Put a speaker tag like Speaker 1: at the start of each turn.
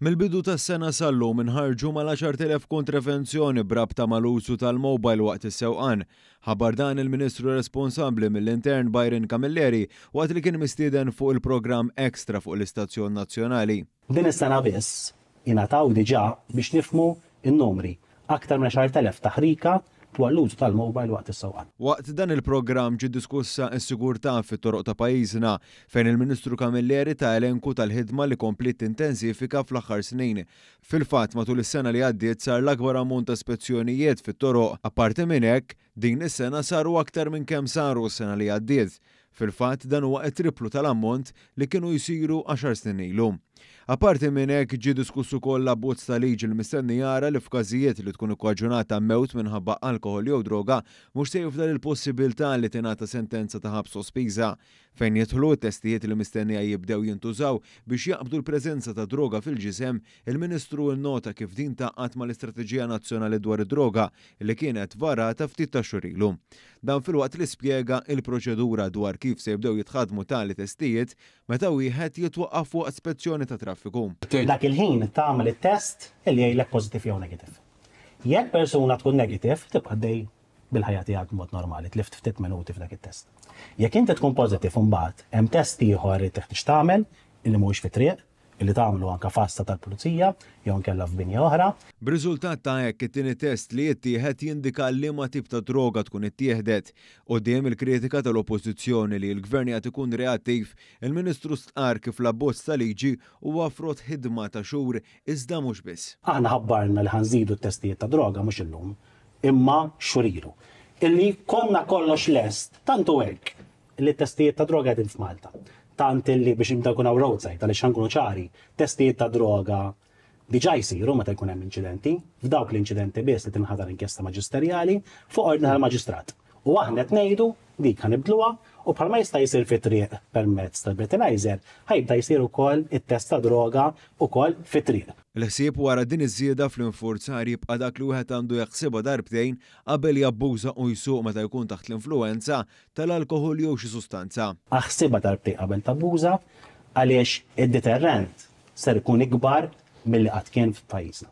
Speaker 1: Mill-bidu tas-sena sal-lum inħarġu mal-10,000 kontrevenzjoni b'rabta mal-użu tal-mobile waqt is-sewqan. Ħabbar dan il-Ministru responsabbli mill-Intern Byron Camilleri waqt li kien mistieden fuq il-programm Extra fuq l-istazzjon nazzjonali.
Speaker 2: Din is-sena biss ingħataw diġà, biex nifhmu n-numri, aktar minn 10,000 taħrika dwar l-użu tal-mobile waqt is-sewqan.
Speaker 1: Waqt dan il-programm ġiet diskussa s-sigurtà fit-toroq ta' pajjiżna, fejn il-Ministru Camilleri ta elenku tal-ħidma li kompliet tintensifika fl-aħħar snin. Fil-fatt, matul is-sena li għaddiet sar l-akbar ammont ta' spezzjonijiet fit-toroq. Apparti minn hekk, din is-sena saru aktar minn kemm saru s-sena li għaddiet. Fil-fatt, dan huwa t-triplu tal-ammont li kienu jsiru għaxar snin ilu. Apparti minn hekk, ġie diskuss ukoll l-abbozz ta' liġi li mistenni jara li f'każijiet li tkun ikkaġunata mewt minħabba alkoħol jew droga mhux se jifdal il-possibilità li tingħata sentenza ta' ħabs sospiża. Fejn jidħlu t-testijiet li mistennija jibdew jintużaw biex jaqbdu l-preżenza ta' droga fil-ġisem, il-Ministru nnota kif din tgħaqqad mal-Istrateġija Nazzjonali dwar id-Droga li kienet varata ftit tax-xhur ilu. Dan filwaqt li spjega il-proċedura dwar kif se jibdew jitħaddmu tali testijiet meta wieħed jitwaqqaf waqt spezzjoni tat-traffiku.
Speaker 2: Dak il-ħin tagħmel it-test illi jgħidlek positive jew negative. Jekk persuna tkun negative, tibqa' għaddej bil-ħajja tiegħek b'mod normali, tlift ftit minuti f'dak it-test. Jekk inti tkun positive, imbagħad hemm test ieħor li teħtieġ tagħmel illi mhuwiex fit-triq, illi tagħmlu anke f'għassa tal-pulizija jew inkella f'binja oħra.
Speaker 1: B'riżultat ta' hekk, it-tieni test li jittieħed jindika liema tip ta' droga tkun ittieħdet. Quddiem il-kritika tal-Oppożizzjoni li l-Gvern qiegħed ikun reattiv, il-Ministru stqarr kif l-abbozz ta' liġi huwa frott ħidma ta' xhur iżda mhux biss.
Speaker 2: Aħna ħabbarna li ħa nżidu t-testijiet ta' droga mhux illum, imma xhur ilu. Illi konna kollox lest, tant hu hekk li t-testijiet ta' droga qegħdin f'Malta. Tant illi biex nibda jkun hawn roadside, għaliex ħa nkunu ċari, testijiet ta' droga diġà jsiru meta jkun hemm inċidenti, f'dawk l-inċidenti biss li tinħatar inkjesta maġisterjali fuq ordni tal-maġistrat. U aħna qed ngħidu dik ħa nibdluha u bħalma jista' jsir fit-triq permezz tal-breathalyzer, ħa jibda jsir ukoll it-test ta' droga ukoll fit-triq.
Speaker 1: Il-ħsieb wara din iż-żieda fl-infurzar jibqa' dak li wieħed għandu jaħsibha darbtejn qabel jabbuża u jsuq meta jkun taħt l-influwenza tal-alkoħol jew xi sustanza.
Speaker 2: Aħsibha darbtejn qabel tabbuża għaliex id-deterrent ser ikun ikbar milli qatt kien f'pajjiżna.